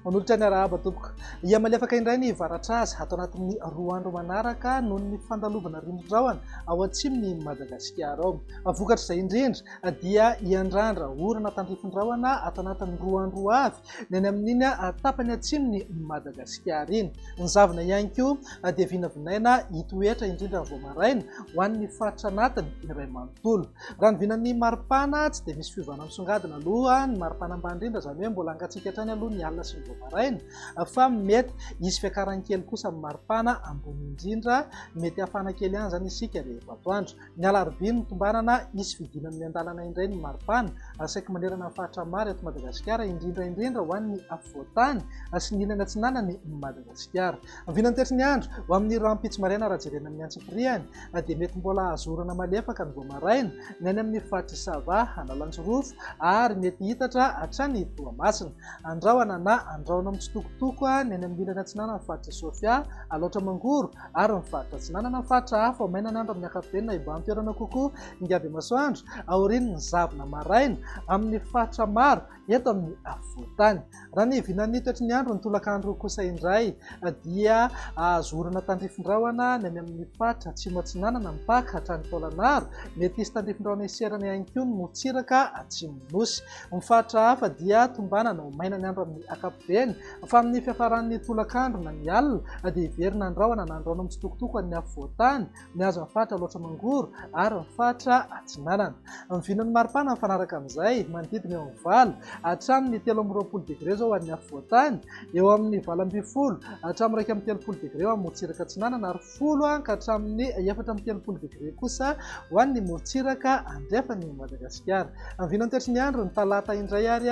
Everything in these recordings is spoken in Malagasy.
Manolotra ny arahaba tompoko. Hihamalefaka indray ny varatraza ato anatin'ny roa andro manaraka noho ny fandalovana rindrin-drahona ao atsimon'i Madagasikara ao. Vokatr'izay indrindra dia hiandrandra orana tandrifin-drahona ato anatin'ny roa andro ho avy ny any amin'iny tapany atsimon'i Madagasikara iny. Ny zavona ihany koa dia vinavinaina hitoetra indrindra vao maraina ho an'ny faritra anatiny iray manontolo. Raha ny vinan'ny maripana, tsy dia misy fiovana misongadina aloha ny maripana ambany indrindra, izany hoe mbola hangatsiaka hatrany aloha ny alina sy ny vao maraina, fa mety hisy fiakarany kely kosa amin'ny maripana ambony indrindra, mety hafana kely ihany izany isika rehefa atoandro. Ny alarobia no tombanana hisy fidinana miandalana indray ny maripana, saiky manerana ny faritra maro eto Madagasikara, indrindra indrindra ho an'ny afovoan-tany sy ny ilany atsinanan'i Madagasikara. Vinan'ny toetry ny andro, ho amin'ny rahampitso maraina raha jerena amin'ny antsipiriany, dia mety mbola hahazo orana malefaka ny vao maraina, ny any amin'ny faritr'i Sava, Analanjirofo ary mety hiitatra hatrany Toamasina. Andrahona na andrahona mitsitokotoko ny any amin'ny ilany atsinanan'ny faritr'i Sofia, Alaotra Mangoro ary ny faritra atsinanana. Ny faritra hafa, ho maina ny andro amin'ny ankapobeny na hibahan-toerana kokoa ingaby masoandro aorian'ny zavona maraina amin'ny faritra maro eto amin'ny afovoan-tany. Raha ny vinan'ny toetry ny andro ny tolakandro kosa indray dia azo orana tandrifin-drahona ny any amin'ny faritra atsimo atsinanana mipaka hatrany Taolagnaro. Mety hisy tandrifin-drahona hiserana ihany koa ny morontsiraka atsimon'ny Nosy. Ny faritra hafa dia tombanana ho maina ny andro amin'ny ankapobeny fa amin'ny fiafaran'ny tolakandro na ny alina dia hiverina ny rahona na ny rahona mitsitokotoko any afovoan-tany mihazo ny faritra Alaotra Mangoro ary ny faritra Atsinanana. Ny vinan'ny maripana mifanaraka amin'izay, manodidina eo amin'ny valo hatramin'ny 23 degre izao ho an'ny afovoan-tany, eo amin'ny 18 hatramin'ny 31 degre ho an'ny morontsiraka atsinanana ary folo ka hatramin'ny 34 degre kosa ho an'ny morontsiraka andrefan'i Madagasikara. Ny vinan'ny toetry ny andro ny talata indray ary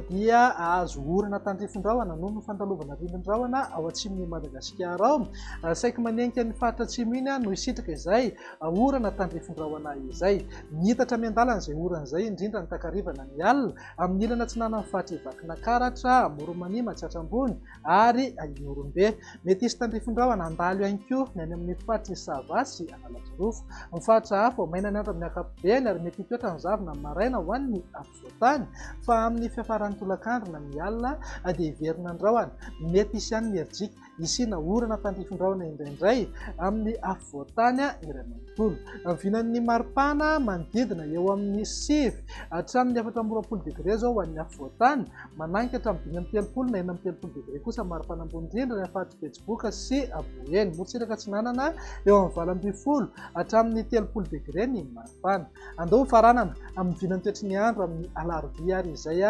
dia azo orana tandrifin-drahona noho ny fandalovana rindrin-drahona ao atsimon'i Madagasikara ao. Saiky manenika ny faritra atsimo iny no hisitraka izay orana tandrifin-drahona izay. Miitatra miandalana izay orana izay, indrindra ny takariva na ny alina, amin'ny ilany atsinanan'ny faritr'i Vakinankaratra, Amoron'i Mania, Matsiatra Ambony ary Ihorombe. Mety hisy tandrifin-drahona handalo ihany koa ny any amin'ny faritr'i Sava sy Analanjirofo. Ny faritra hafa, ho maina ny andro amin'ny ankapobeny ary mety hitoetra ny zavona amin'ny maraina ho an'ny afovoan-tany, fa amin'ny fiafaran'ny tolakandro na ny alina dia hiverina ny rahona. Mety hisy ihany ny herijika. Hisiana orana tandrifin-drahona indraindray amin'ny afovoan-tany iray manontolo. Vinan'ny maripana manodidina eo amin'ny 9 hatramin'ny 24 degre izao ho an'ny afovoan-tany, mananika hatramin'ny 35 na 36 degre kosa maripana ambony indrindra ny faritr'i Betsiboka sy Boeny. Morontsiraka Atsinanana eo amin'ny 18 hatramin'ny 30 degre ny maripana. Andao hofaranana amin'ny vinan'ny toetry ny andro amin'ny alarobia ary izay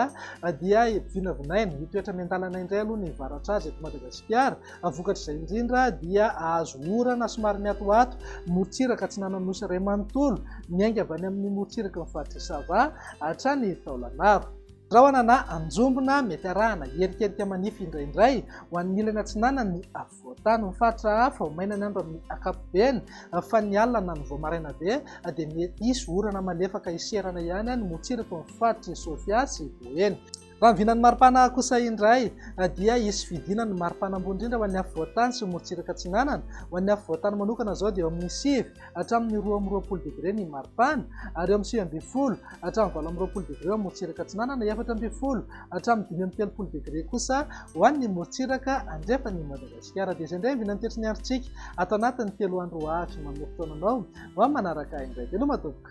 dia vinavinaina hitoetra miandalana indray aloha ny varatraza eto Madagasikara. Vokatr'izay indrindra dia azo orana somary miatoato morontsiraka atsinanan'ny Nosy iray manontolo miainga avy any amin'ny morontsiraky ny faritr'i Sava hatrany Taolagnaro. Rahona na anjombona mety arahana hierikerika manify indraindray ho an'ny ilany atsinanan'ny afovoan-tany. Ny faritra hafa, ho maina ny andro amin'ny ankapobeny fa ny alina na ny vao maraina be dia mety hisy orana malefaka hiserana ihany ny morontsiraky ny faritr'i Sofia sy Boeny. Raha ny vinan'ny maripana kosa indray dia hisy fidinana ny maripana ambony indrindra ho an'ny afovoan-tany sy ny morontsiraka atsinanana. Ho an'ny afovoan-tany manokana izao dia eo amin'ny 9 hatramin'ny 22 degre ny maripana ary eo amin'ny 19 hatramin'ny 28 degre ho an'ny morontsiraka atsinanana, 14 hatramin'ny 35 degre kosa ho an'ny morontsiraka andrefan'i Madagasikara. Dia izay indray ny vinan'ny toetry ny androntsika ato anatin'ny telo andro ho avy. Manome fotoana anao ho amin'ny manaraka indray. Veloma tompoko.